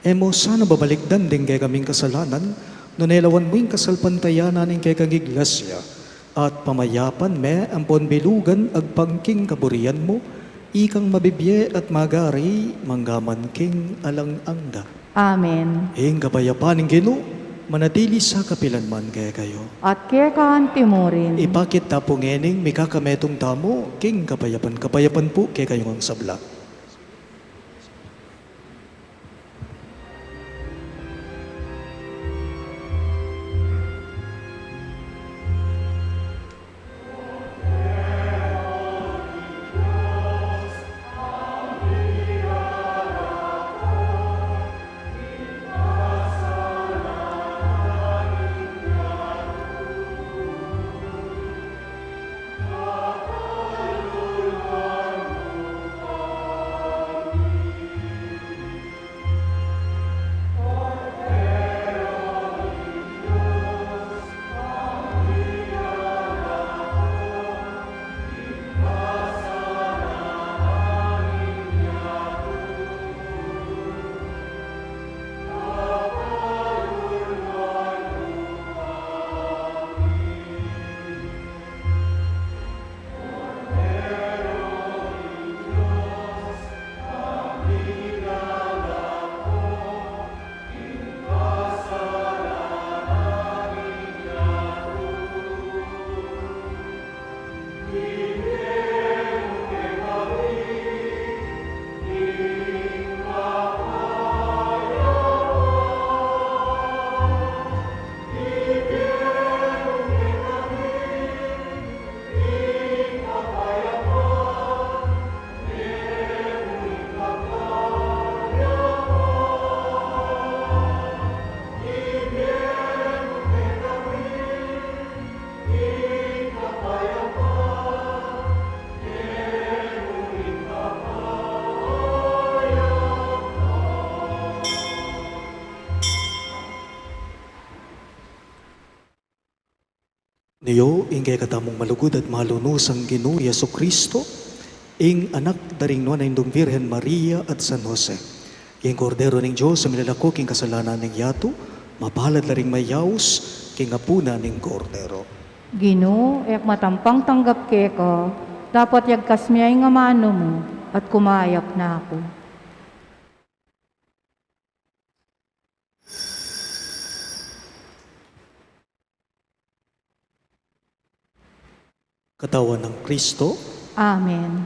E mu sana babalikdan ding kekaming kasalanan, nune lawan mu ing kasalpantayanan ning kekang iglesia, at pamayapan me ampon bilugan agpang king kaburian mu, ikang mabibie at magari manggaman king alang angga. Amen. Ing kapayapan ning Ginu manatili sa kapilan man kekayu. At keka anti mu rin. Ipakit ta pu ngening mikakametung tamu king kapayapan. Kapayapan pu kekayu ngang sabla. Nio ing kekatamung malugud at malunus a Ginu Jesucristo, ing Anak da ring Nuan a Indung Virgen Maria at San Jose, ing Kordero ning Dios a milalako king kasalanan ning yatu, mapalad la ring mayaus king apunan ning Kordero. Ginu, e ku matampang tanggap keka, dapot yagkas mu ya ing amanu mu, at kumayap na ku. Katawan nang Kristo. Amen.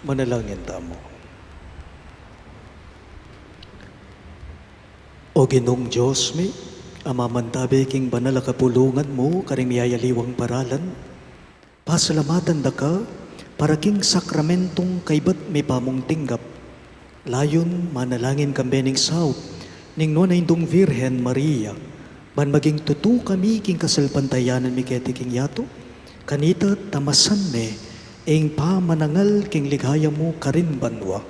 Manalangin tamu. O Ginung Dios mi, a mamantabe king banal a kapulungan mu karing miyayaliwang paralan, pasalamatan da ka para king sakramentung kaybat mi pamung tinggap. Layun manalangin kambe ning saup ning Nuan a Indung Virgen Maria, ban maging tutu kami king kasalpantayanan mi keti king yatu, kanita tamasan me ing pamanangal king ligaya mu karin banua.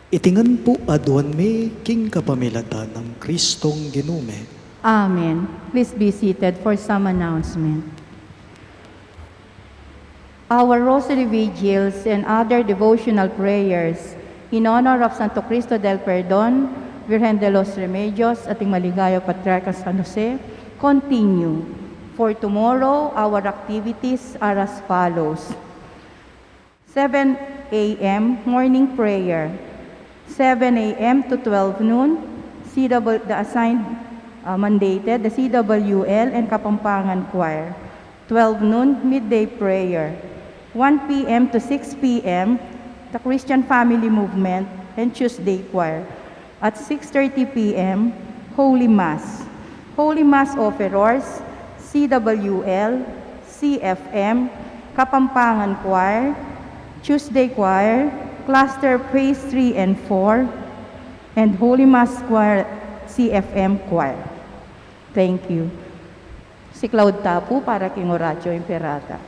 Iti ngan pu aduan mi king kapamilatan nang Kristong Ginu mi. Amen. Please be seated for some announcement. Our rosary vigils and other devotional prayers in honor of Santo Cristo del Perdon, Virgen de los Remedios, at ing maligayang Patriarca San Jose continue. For tomorrow, our activities are as follows. Seven a m morning prayer. Seven a m to twelve noon, C W, the assigned, uh, mandated, the C W L and Kapampangan Choir. Twelve noon, midday prayer. One p m to six p m, the Christian Family Movement and Tuesday Choir. At six thirty p m, Holy Mass. Holy Mass offerers, C W L, C F M, Kapampangan Choir, Tuesday Choir, Cluster Praise three and four, and Holy Mass Choir, C F M Choir. Thank you. Siklaud ta pu para king Oratio Imperata.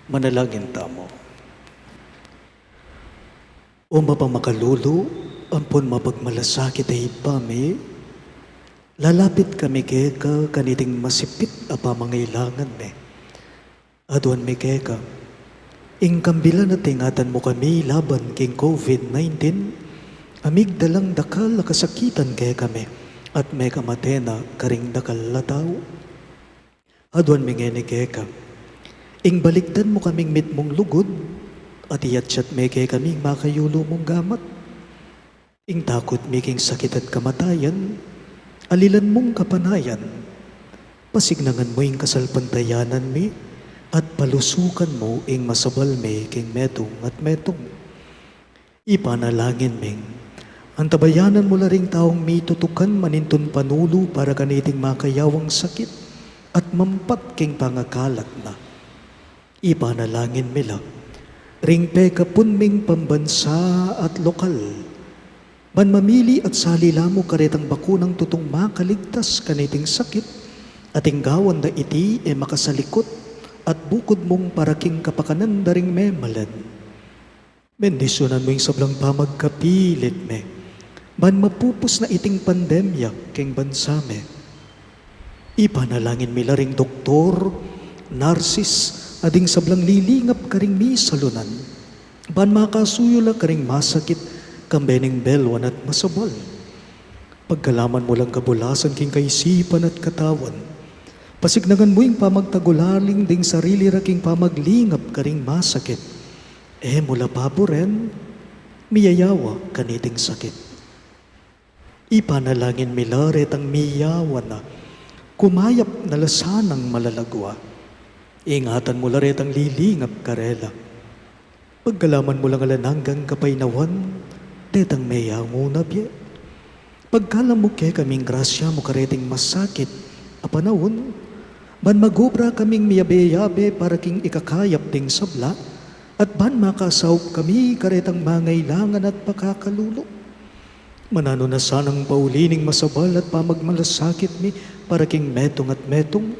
Manalangin tamu. O mapamakalulu ampon mapagmalasakit a Ibpa mi, Lalapit kami keka kaniting masipit a pamangailangan mi. Aduan mi keka, ing kambilan a tingatan mu kami laban king COVID nineteen, a migdalang dakal a kasakitan kekami, at mekamate na karing dakal a tau. Aduan mi ngeni keka, ing balikdan mu kaming mitmung lugud, at iyatyat me kekami ing makayulu mung gamat. Ing takut mi king sakit at kamatayan, alilan mung kapanayan, pasignangan mu ing kasalpantayanan mi, at palusukan mu ing masabal mi king metung at metung. Ipanalangin ming, antabayanan mu la ring taung mitutukan manintun panulu para kaniting makayawang sakit, at mampat king pangakalat na. Ipanalangin mi la ring pekapun ming pambansa at lokal, ban mamili at sali la mu karetang bakunang tutung makaligtas kaniting sakit, at ing gawan da iti e makasalikut, at bukud mung para king kapakanan da ring memalan. Bendisyunan mu ing sablang pamagkapilit mi, ban mapupus na iting pandemya king bansa mi. Ipanalangin mi la ring doktor, narsis, at ding sablang lilingap karing misalunan, ban makasuyu la karing masakit, kambe ning belwan at masabal. Pagkalaman mu lang kabulasan king kaisipan at katawan. Pasignangan mu ing pamagtagulaling ding sarili ra king pamaglingap karing masakit. E mu la paburen, miyayawa kaniting sakit. Ipanalangin mi la retang miyawa na, kumayap na la sanang malagwa. Ingatan mu la retang lilingap karela. Pagkalaman mu lang alang anggang kapaynawan detang meyangu na bie. Pagkalam mu kekaming grasya mu kareting masakit a panaun, ban magobra kaming miyabe-yabe para king ikakayap ding sabla, at ban makasaup kami karetang mangailangan at pakakalulu. Mananu na sanang pauli ning masabal at pamagmalasakit mi para king metung at metung,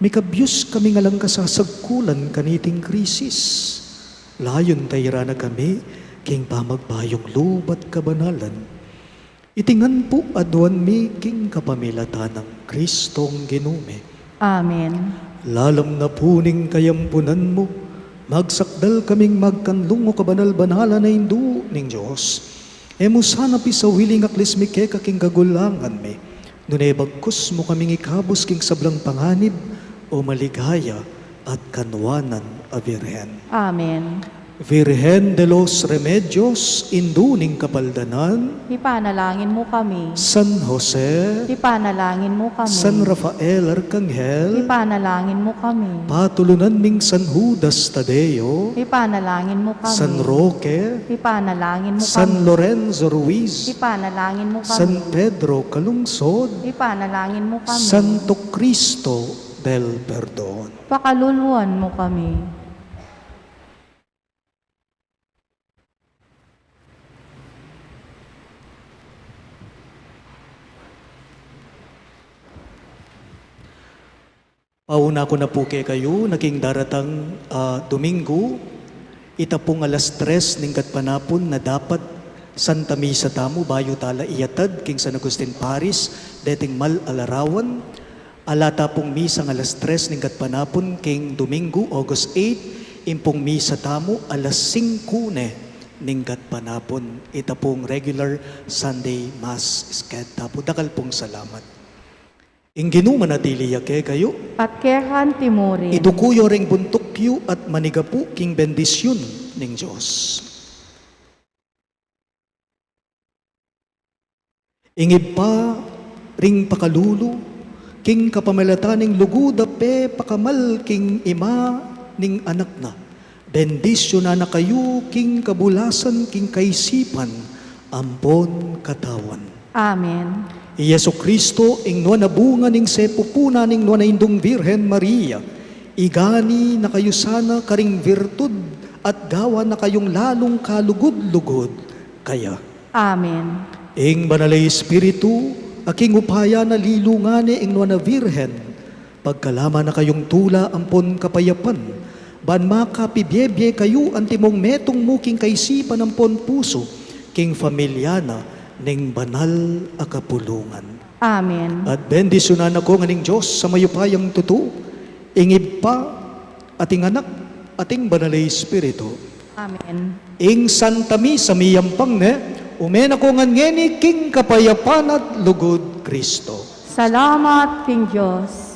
mikabyus kaming alang kasasagkulan kaniting krisis. Layun tairan na kami king pamagbayung lub at kabanalan. Iti ngan pu aduan mi king kapamilatan nang Kristong Ginu mi. Amen. Lalam na pu ning kayampunan mu, magsakdal kaming magkanlung, o kabanal-banalan a Indu ning Dios. E mu sana pisawili ing aklis mi keka king kagulangan mi, nune bagkus mu kaming ikabus king sablang panganib, o maligaya at kanwanan a Virgen. Amen. Virgen de los Remedios, Indu ning Kapaldanan. Ipanalangin mu kami. San Jose. Ipanalangin mu kami. San Rafael Arcangel. Ipanalangin mu kami. Patulunan ming San Judas Tadeo. Ipanalangin mu kami. San Roque. Ipanalangin mu kami. San Lorenzo Ruiz. Ipanalangin mu kami. San Pedro Calungsod. Ipanalangin mu kami. Santo Cristo del Perdon. Pakaluluan mu kami. Pauna ku na pu kekayu na king daratang, ah, Domingo, ita pung alas tres ning gatpanapun na dapat Santa Misa tamu bayu tala iyatad king San Agustin Parish deting mal a larawan. Ala ta pung misang alas tres ning gatpanapun king Domingo, August eight, ing pung misa tamu alas singku ne ning gatpanapun. Ita pung regular Sunday Mass schedule tamu. Dakal pung salamat. Ing Ginu manatili ya kekayu. At keka naman murin. Iduku yu ring buntuk yu at manigapu king bendisyun ning Dios. Ing Ibpa ring pakalulu, king kapamilatan ning lugud a pepakamal king Ima ning Anak na, bendisyunan na kayu king kabulasan, king kaisipan, ampon katawan. Amen. I Jesu Cristo, ing nuan a bunga ning sepupunan ning nuan a Indung Virgen Maria, igani na kayu sana karing virtud at gawan na kayung lalung kalugud-lugud kaya. Amen. Ing Banal a Espiritu, a king upaya na lilungan ne ing nuan a Virgen, pagkalaman na kayung tula ampon kapayapan, ban makapibiebie kayu antimong metung mu king kaisipan ampon pusu, king familia na ning banal a kapulungan. Amen. At bendisyunan na ko ngan ning Dios a mayupayang tutu, ing Ibpa, at ing Anak, at ing Banal a Espiritu. Amen. Ing Santa Misa miyampang ne, ume na ko ngan ngeni king kapayapan at lugud Kristo. Salamat king Dios.